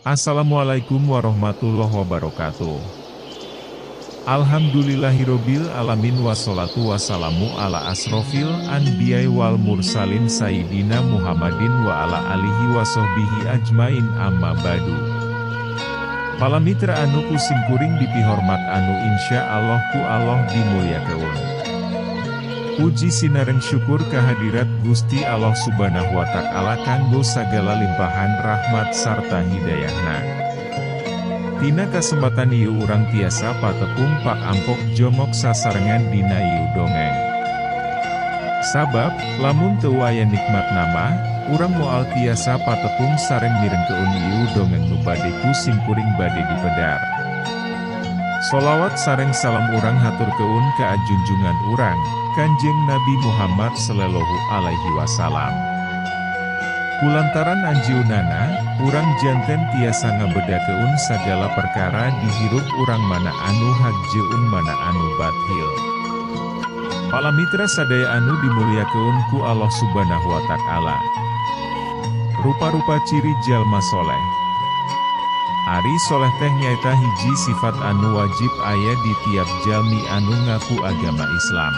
Assalamualaikum warahmatullahi wabarakatuh. Alhamdulillahirobbil alamin wassalatu wassalamu ala asrofil anbiya'i wal mursalin sayyidina Muhammadin wa ala alihi wasohbihi ajmain amma ba'du. Pala mitra anu ku simkuring dipihormat anu insya Allah ku Allah dimulyakeun. Puji sinareng syukur kehadirat Gusti Allah Subhanahu wa Ta'ala kanggo sagala limpahan rahmat sarta hidayahna. Tina kasempatan ieu urang tiasa patepung pak ampok jomok sasarengan dina ieu dongeng. Sabab, lamun teu aya nikmat nama, urang moal tiasa patepung sareng mirengkeun ieu dongeng nu bade ku simkuring bade dipedar. Solawat sareng salam urang haturkeun ka junjungan urang, Kanjeng Nabi Muhammad Sallallahu Alaihi Wasallam. Kulantaran anjeunana, urang janten tiasa ngabedakeun sagala perkara dihirup urang mana anu hak jeung mana anu batil. Pala mitra sadaya anu dimulyakeun ku Allah Subhanahu wa Ta'ala. Rupa-rupa ciri jalma soleh. Ari soleh teh nyaeta hiji sifat anu wajib aya di tiap jalmi anu ngaku agama Islam.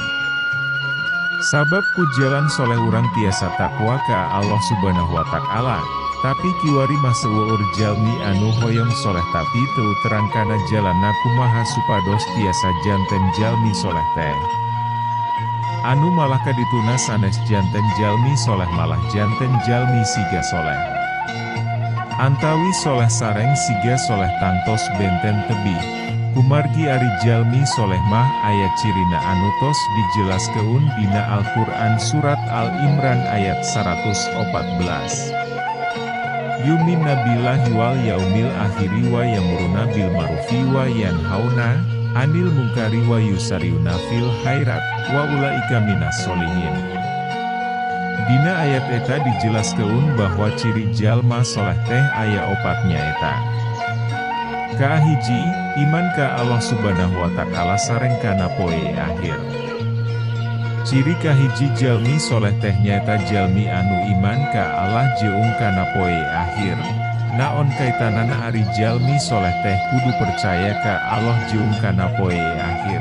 Sabab ku jalan soleh urang tiasa takwa ka Allah Subhanahu wa Ta'ala, tapi kiwari mah seueur jalmi anu hoyong soleh tapi teu terang kana jalanna kumaha supados tiasa janten jalmi soleh teh. Anu malah kadituna sanes janten jalmi soleh malah janten jalmi siga soleh. Antawi soleh sareng siga soleh tangtos benten tebih. Kumargi ari jalmi soleh mah aya cirina anu tos dijelaskeun dina Al-Qur'an surat Al-Imran ayat 114. Yuminna billahi wal yaumil akhiri wa yamuruna bil ma'rufi wa yanhauna anil mungkari wa yusariuna fil khairat wa ulaika minas solihin. Dina ayat eta dijelaskeun bahwa ciri jalma soleh teh aya opat nyaeta. Kahiji, iman ka Allah Subhanahu wa Ta'ala sareng kana poe akhir. Ciri kahiji jalmi soleh teh nyaeta jalmi anu iman ka Allah jeung kana poe akhir. Naon kaitanana ari jalmi soleh teh kudu percaya ka Allah jeung kana poe akhir.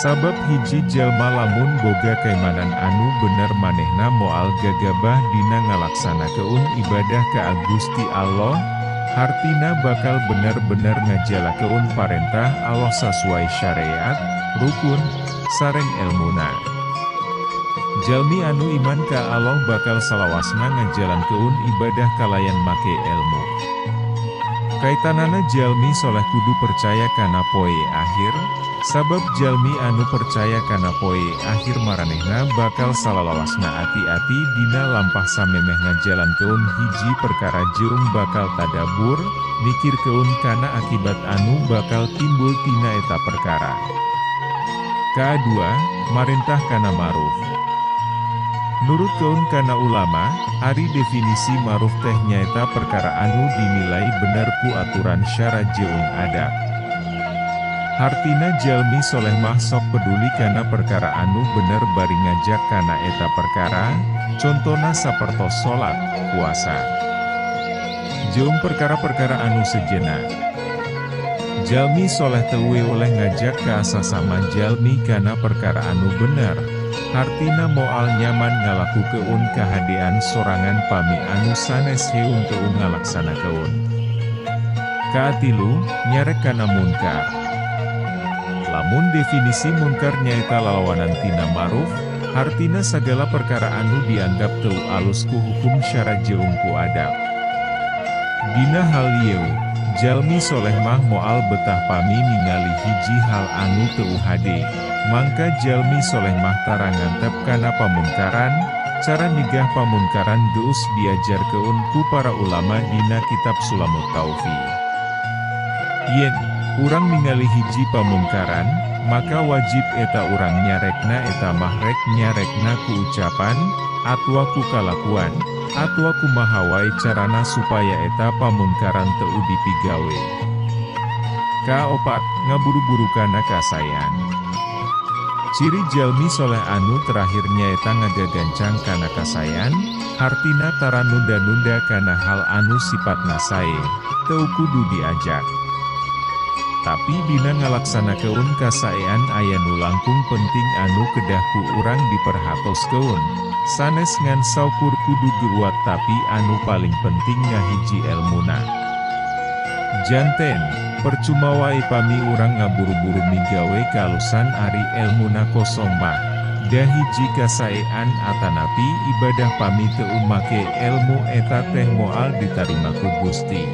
Sabab hiji jalma lamun boga kaimanan anu bener manehna moal gagabah dina ngalaksanakeun ibadah ka Gusti Allah, hartina bakal bener-bener ngajalakeun parentah Allah sasuai syariat, rukun, sareng elmuna. Jalmi anu iman ka Allah bakal salawasna ngajalankeun ibadah kalayan make elmu. Kaitanana jalmi soleh kudu percaya kana poe akhir, sabab jalmi anu percaya kana poe akhir maranehna bakal salalawasna ati-ati dina lampah samemeh ngajalankeun hiji perkara jeung bakal tadabur, mikirkeun kana akibat anu bakal timbul tina eta perkara. Kadua, marentah kana ma'ruf. Nurutkeun kana ulama, ari definisi ma'ruf teh nyaeta perkara anu dinilai bener ku aturan syara jeung adab. Hartina jalmi soleh mah sok peduli kana perkara anu bener bari ngajak kana eta perkara, contona sapertos salat, puasa, jeung perkara-perkara anu sejena. Jalmi soleh teu oleh ngajak ka sasama jalmi kana perkara anu bener, hartina moal nyaman ngalakukeun kahadean sorangan pami anu sanes heun teu ngalaksanakeun. Kaatilu, nyarek kana munkar. Lamun definisi munkar nyaeta lalawanan tina ma'ruf, hartina sagala perkara anu dianggap teu alus ku hukum syara jeung ku adab. Dina hal ieu, jalmi soleh mah moal betah pami ningali hiji hal anu teu hade, mangka jalmi soleh mah tara ngantep kana pamunkaran, cara nigah pamunkaran geus diajarkeun ku para ulama dina kitab Sulamut Taufiq. Yen urang ningali hiji pamungkaran, maka wajib eta urang nyarekna eta mah rek nyarekna ku ucapan, atwa ku kalakuan, atwa kumaha wae carana supaya eta pamungkaran teu dipigawe. Kaopat, ngaburu-buru kana kasaean. Ciri jalmi soleh anu terakhir nyaeta ngagagancang kana kasaean, hartina tara nunda-nunda kana hal anu sipatna sae, teu kudu diajak. Tapi dina ngalaksanakeun kasaean aya nu langkung penting anu kedah ku urang diperhatoskeun, sanes ngan saukur kudu geuwat tapi anu paling penting ngahiji elmuna. Janten, percuma wae pami urang ngaburu-buru migawe kalusan ari elmuna kosong mah, da hiji kasaean atanapi ibadah pami teu make elmu eta teh moal ditarima ku Gusti.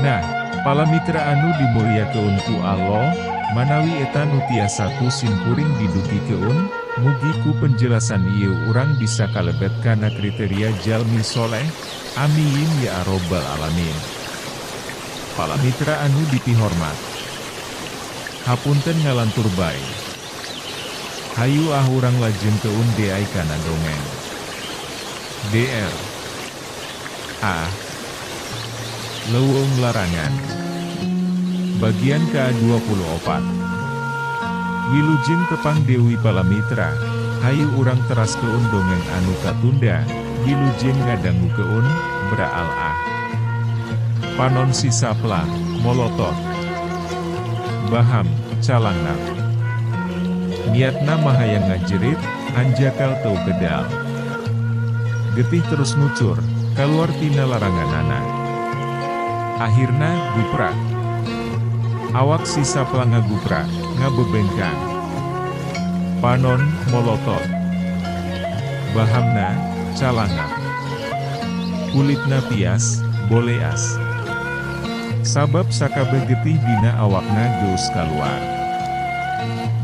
Nah, palamitra anu dimulyakeun ku Allah, manawi eta nu tiasa ku simkuring didugikeun, mugi ku penjelasan ieu urang bisa kalebet kana kriteria jalmi soleh, amin ya robbal alamin. Palamitra anu dipihormat. Hapunten ngalantur bae. Hayu ah urang lajengkeun deai kana dongeng. DR A Leuweung Larangan. Bagian ka-24. Wilujeng tepang Dewi Palamitra, hayu urang teraskeun dongeng anu katunda, wilujeng ngadangukeun, braal ah. Panon si Sapla, molotot. Baham, calangnak. Niatna mahayang ngajerit, hanjakal teu kedal. Getih terus ngucur, kaluar tina laranganana. Akhirna, guprak. Awak si Sapla ngaguprak, ngabebengkang. Panon, molotot. Bahamna, calangnak. Kulitna pias, boleas. Sabab sakabeh getih dina awakna geus kaluar.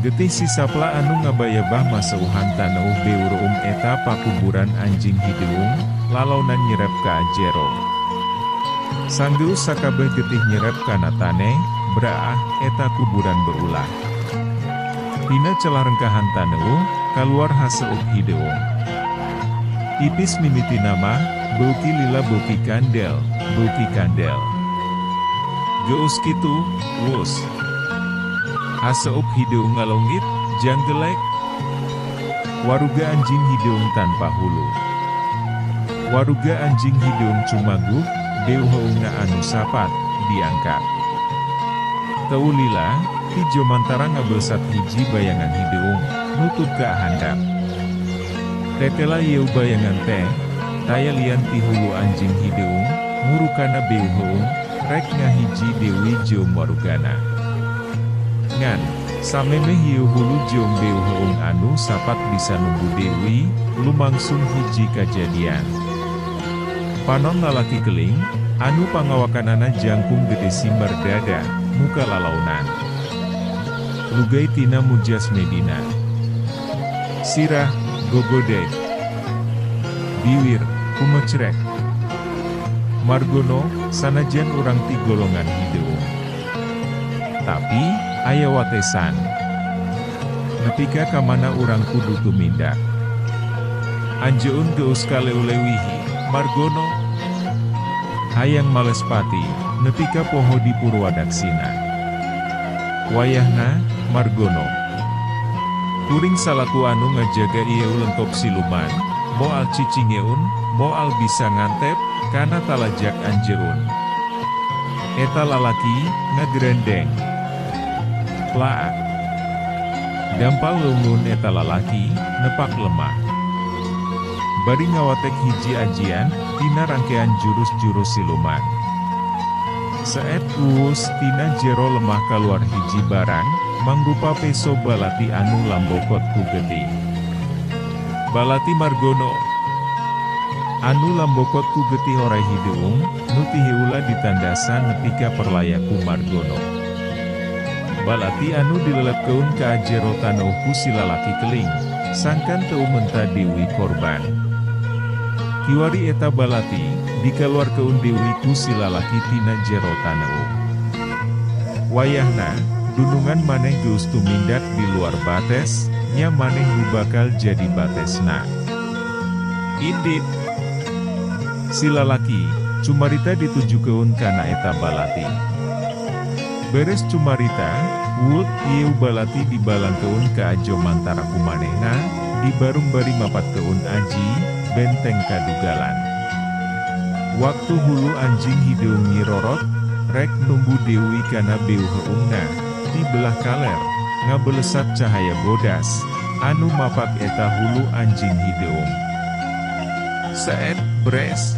Getih si Sapla anu ngabayabah maseuhan taneuh beureum eta pakuburan anjing hideung, lalaunan nyerep ka jero. Sanggeus sakabeh getih nyerep kana taneh, braah eta kuburan beulah. Tina celah rengkahan taneuh, kaluar haseup hideung. Ipis mimitina mah, beuki lila beuki kandel, beuki kandel. Geus kitu, wus. Haseup hideung ngalonggit, janggelek. Waruga anjing hideung tanpa hulu. Waruga anjing hideung cumaguh, beuheungna anu sapat, diangkat. Teu lila, ti jomantara ngabelsat hiji bayangan hideung, nutup ka handap. Tetela ieu bayangan teh, taya lian ti hulu anjing hideung, ngurukana beuheung, rek ngahiji deui jeung warugana. Ngan, samemeh ieu hulu jeung beuheung anu sapat bisa nunggu deui, lumangsung hiji kajadian. Panon lalaki keling, anu pangawakanana jangkung gede simbar dada, muka lalaunan. Lugai tina mujas Medina. Sirah, gogodek. Biwir, kumecrek. Margono, sanajan urang ti golongan hideung. Tapi, aya watesan. Nepika ka mana urang kudu tumindak. Anjeun geus kaleulewihi, Margono. Hayang malespati, nepika poho di Purwadaksina. Wayahna, Margono. Kuring salaku anu ngajaga ieu lengkop siluman, moal cicingeun, moal bisa ngantep, kana talajak anjeun. Eta lalaki, ngagerendeng. Plaak. Dampal leungeun eta lalaki, nepak lemah. Bari ngawatek hiji ajian, tina rangkean jurus-jurus siluman. Saet uus tina jero lemah kaluar hiji barang, mangrupa peso balati anu lambokot ku getih. Balati Margono. Anu lambokot ku getih orai hideung, nu tiheula ditandasan nepika perlayaku Margono. Balati anu dilelepkeun ka jero taneuh ku si lalaki keling, sangkan teu menta deui korban. Kiwari eta balati, dikaluarkeun deui ku si lalaki tina jero taneuh. Wayahna, dunungan maneh geus tumindak di luar bates, nya maneh nu bakal jadi batesna. Indit. Si lalaki, cumarita ditujukeun kana eta balati. Beres cumarita, Wut, ieu balati dibalangkeun ka ajo mantara ku manehna, dibarung bari mapatkeun aji, benteng kadugalan. Waktu hulu anjing hideung nyirorot, rek numbu deui kana beuheungna, ti belah kaler, ngabelesat cahaya bodas, anu mapak eta hulu anjing hideung. Seet, bres.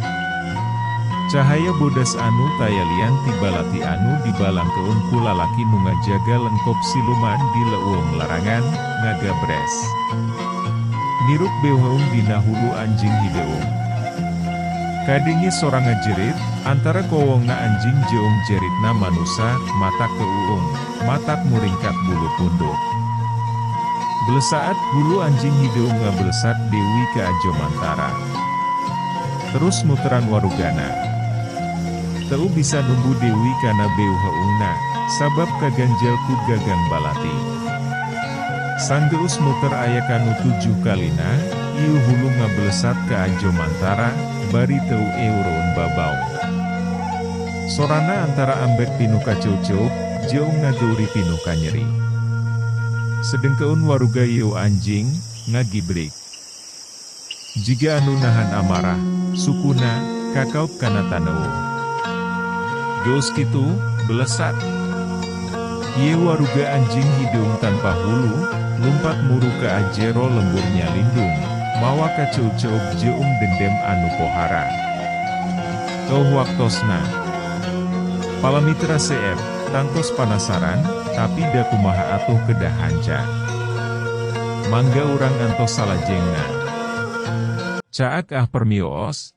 Cahaya bodas anu taya lian ti balati anu dibalangkeun ku lalaki nu ngajaga lengkop siluman di leuweung larangan, ngagabres. Nirup beuheung dina hulu anjing hideung. Kadenge sora ngajerit, antara kowongna anjing jeung jeritna manusa, matak teuung, matak muringkak bulu punduk. Belesaat hulu anjing hideung ngabelesat deui ka ajo mantara. Terus muteran warugana. Teu bisa numbu deui kana beuheungna, sabab kaganjel ku gagang balati. Sanggeus muter aya kanu 7 kalina, ieu hulu ngabelesat ka ajo mantara, bari teu eureun babau. Sorana antara ambek pinu kaceuceup, jeung ngageuri pinu kanyeri. Sedengkeun waruga ieu anjing, ngagibrik. Jiga anu nahan amarah, sukuna, kakaup kana taneuh. Geus kitu, belesat. Ieu waruga anjing hideung tanpa hulu, lumpat muru ka ajero lemburnya lindung, mawa kaceuceup jeung dendem anu pohara. Teuh waktosna. Palamitra CF, tangtos panasaran, tapi da kumaha atuh kedah hanca. Mangga urang antos salajengna. Caak ah permios.